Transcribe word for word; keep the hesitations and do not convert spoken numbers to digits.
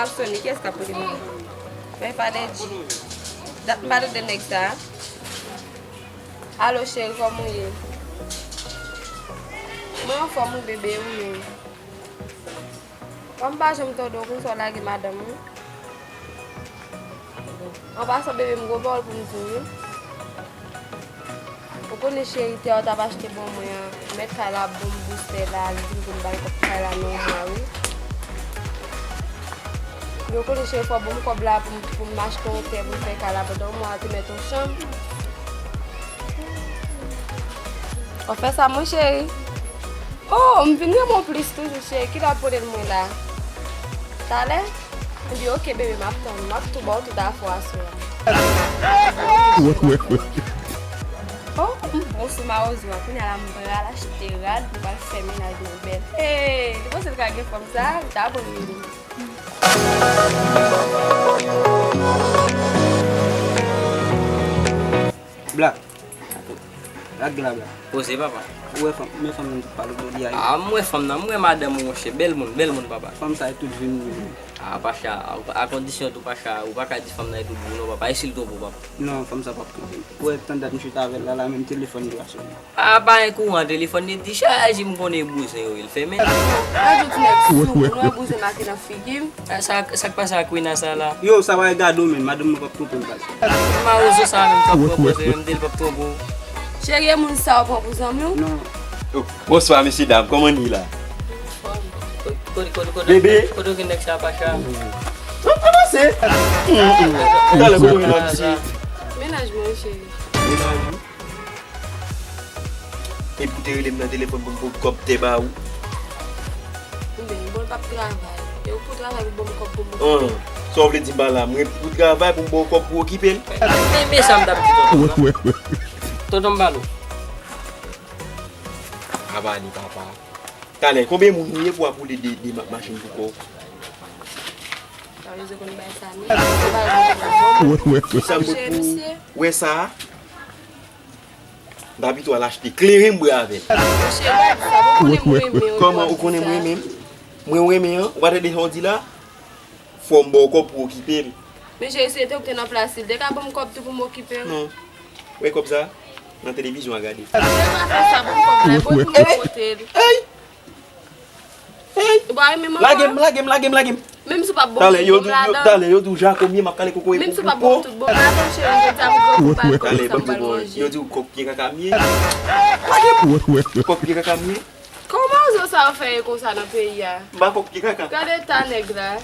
Ap sone, kiyès k ap rele m? Mwen pa de di. Dat m pa tande nèg sa. Alo, cheri, kòman w ye? Mwen anfòm, wi, bebe, ou menm? Kòm m pa janm tande w, konsa w lage madanm ou? An pasan, bebe, m gon pawòl pou m di w, wi. Ou konnen cheri, tè w t ap achte ban mwen an, mèt kay la ap ban m boustè la, li di m pou m ba l kòb kay la nan yon mwa, wi. Ou konnen cheri, fò w ban m kòb la pou m, pou m achte yon tè pou m fè kay la pandan yon mwa, te mèt yon chanm. W ap fè sa, mon cheri? Oh, m vin renmen w plis toujou, cheri. Kilè w ap pote l mwen la? Talè? Ebyen, oke, bebe, m ap tann ou. M ap tou ba w tout afè w aswè a. Oh, m bon sou mawozo a. Kounye a la, m pral achte rad, m pral fè mennaj mwen bèl. Hey, li panse l ka gen fanm sa? Li ta bon, li. Black. Lage la, Black. Poze, papa. Ou wè fanm, men fanm nan ki pale pou li a. Ah, m wè fanm nan, m wè madanm ou, monchè. Bèl moun, bèl moun, papa. Fanm sa e tout vi m li. Ah, Pacha, a, a kondisyon tou, Pacha, ou pa ka di fanm nan e tout vi w non, papa. E si l twonpe w, papa? Non, fanm sa p ap twonpe m. Ou wè, tann dat m chita avè l la, la menm telefòn li pa sone. Ah, pa gen kouran, telefòn li di chaje, m konnen bouzen yo, li fèmen. Gade yon ti nèg sou moun, ou wè bouzen make nan figi m. Ah, sa, sa k pase ak Rina sa la? Yo, sa pa regade w menm, madanm mwen p ap twonpe m, baz. Mawozo sa menm k ap pran pòz, menm di l p ap twonpe w. Cheri, e moun sa w pran pou zanmi w? Non. Oh, bonswa, mesye dam, kòman n ye la? Kote, kote, kote, kote, bebe, kote w gen nèg sa, Pacha? N ap avanse. Talè, kote w gen lòt misye? Mennaj mwen, cheri. Mennaj ou? Epi w te rele m nan telefòn pou m pote kòb tè ba ou. Ebyen, bon, l p ap travay. E ou pou travay pou ban m kòb pou m okipe l. An, sa w vle di m pa la? Mwen pou travay pou m ba w kòb pou okipe l? Men, men sa m t ap di tonton. Tonton Balo. Aba li, papa. Talè, konbyen moun ou ye pou w ap woule de, de ma-, machin pou kò w? Sa vle di konn bay sa, men. Kisa m pot pou wè sa a? M ta pito al achte kleren m bwè avè l. Monchè, pa di sa, bon, konnen m renmen w. Kòman ou konnen m renmen l? Mwen w renmen an? Ou pa tande sa w di la? Fò m ba w kòb pou w okipe l. Men cheri, si se te ou ki te nan plas li, li te ka ban m kòb tou pou m okipe l. Non. Wè kòb sa? Nan televizyon a gade. Cheri, pa fè sa, ban m kòb la, e bon pou m pote l. Ey! Ey! Ou pa renmen manman? Lage m, lage m, lage m, lage m. Menm si w p ap ban m tout bon m ladan. Talè, yo di w Jacob ye, m ap kale kokoye pou w. Menm si w p ap ban m tout bon m ladan, cheri, jodi a m grangou pa l kòb sa m pral manje. Yo di w kòk pye kaka m ye. Lage m. Kòk pye kaka m ye. Kòman zo sa yo fè ye konsa nan peyi a? M pa kòk pye kaka. Gade eta nèg la.